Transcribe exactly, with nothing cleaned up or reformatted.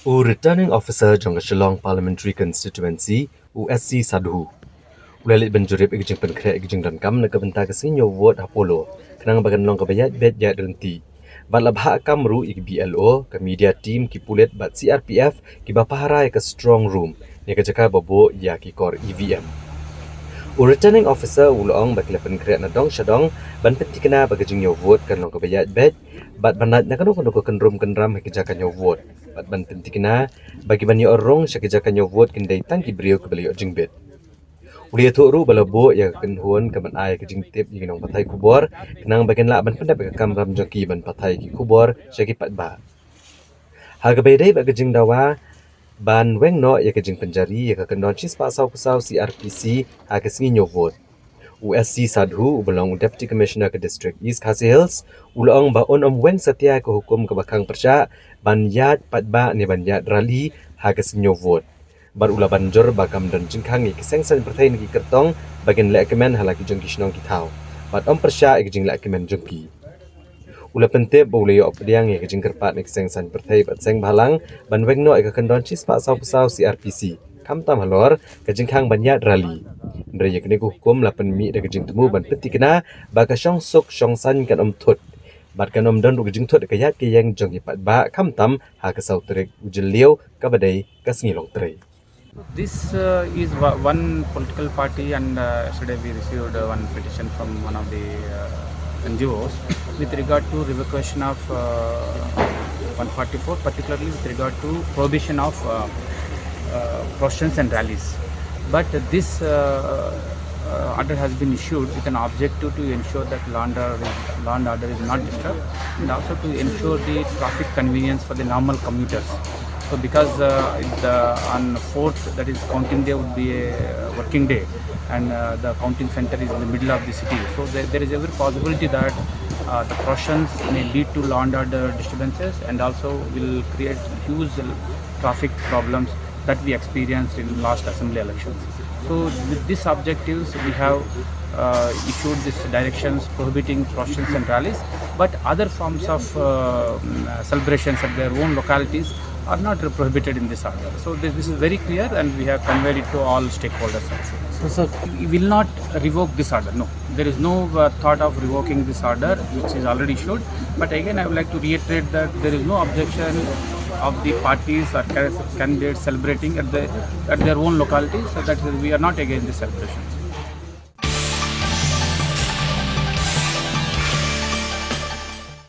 U Returning Officer jong ka Shillong Parliamentary Constituency, u S C Sadhu, u la leit ban jurip ïa ka jingpynkhreh ïa ka jingdonkam na ka bynta ka sngi ñiew vote ha Polo, khnang ba kan long kaba ïaid beit ïaid ryntih. Bad la bhah kam ruh ïa ki B L O, ka media team, ki pulit bad C R P F kiba pahara ïa ka strong room, ne ka jaka ba buh ïa ki kor E V M. U Returning Officer u la ong ba ki la pynkhreh na dong sha dong ban pyntikna ba ka jingñiew vote kan long kaba ïaid beit, bad ban lait na kano kano ka kynrum kynram ha ki jaka ñiew vote, bad ban pyntikna ba kiban ïoh rung sha ki jaka ñiew vote kin dei tang ki briew kiba la ïoh jingbit. U la ïathuh ruh ba la buh ïa ka kynhun kaban ai ka jingtip ïa ki nongpathai khubor, khnang ba kin lah ban pyndep ïa ka kamram jong ki ban pathai ïa ki khubor sha ki paidbah. Ha kaba ïadei bad ka jingdawa ban weng noh ïa ka jingpynjari ïa ka kyndon shispah sawphew saw C R P C ha ka sngi ñiew vote, u S C Sadhu, uba long u Deputy Commissioner ka District East Khasi Hills, u la ong ba un ym weng satia ïa ka hukum kaba khang pyrshah ban ïaid paidbah ne ban ïaid rally ha ka sngi ñiew vote. Bad u la ban jur ba kam don jingkhang ïa ki seng saiñ pyrthei ne ki kyrtong ba kin lehkmen ha la ki jong ki shnong ki thaw, bad ym pyrshah ïa ki jinglehkmen jong ki. U la pyntip ba u la ïoh pdiang ïa ka jingkyrpad na ki seng saiñ pyrthei bad seng bhalang ban weng noh ïa ka kyndon shispah sawphew saw C R P C, khamtam halor ka jingkhang ban ïaid rally. Hynrei ïa kane ka hukum la pynmih da ka jingthmu ban pyntikna ba ka shongsuk shongsaiñ kan ym thut, bad kan ym don ruh ka jingthut ïa ka ïaid ka ïeng jong ki paidbah, khamtam ha ka saw tarik u Jylliew kaba dei ka sngi Longtrei. This uh, is wa- one political party, and uh, yesterday we received uh, one petition from one of the uh, N G Os with regard to revocation of uh, one forty-four, particularly with regard to prohibition of uh, uh, processions and rallies. But this uh, uh, order has been issued with an objective to ensure that law and, order is, law and order is not disturbed, and also to ensure the traffic convenience for the normal commuters. So because uh, the, on fourth, that is counting day, would be a working day, and uh, the counting center is in the middle of the city. So there, there is every possibility that uh, the processions may lead to law and order disturbances, and also will create huge traffic problems that we experienced in last assembly elections. So with these objectives, we have uh, issued these directions prohibiting processions and rallies, but other forms of uh, mm, celebrations at their own localities are not prohibited in this order. So this, this is very clear, and we have conveyed it to all stakeholders also. So, sir, we will not revoke this order. No, there is no uh, thought of revoking this order, which is already issued. But again, I would like to reiterate that there is no objection of the parties or ca- candidates celebrating at the at their own locality, so that we are not against the celebrations.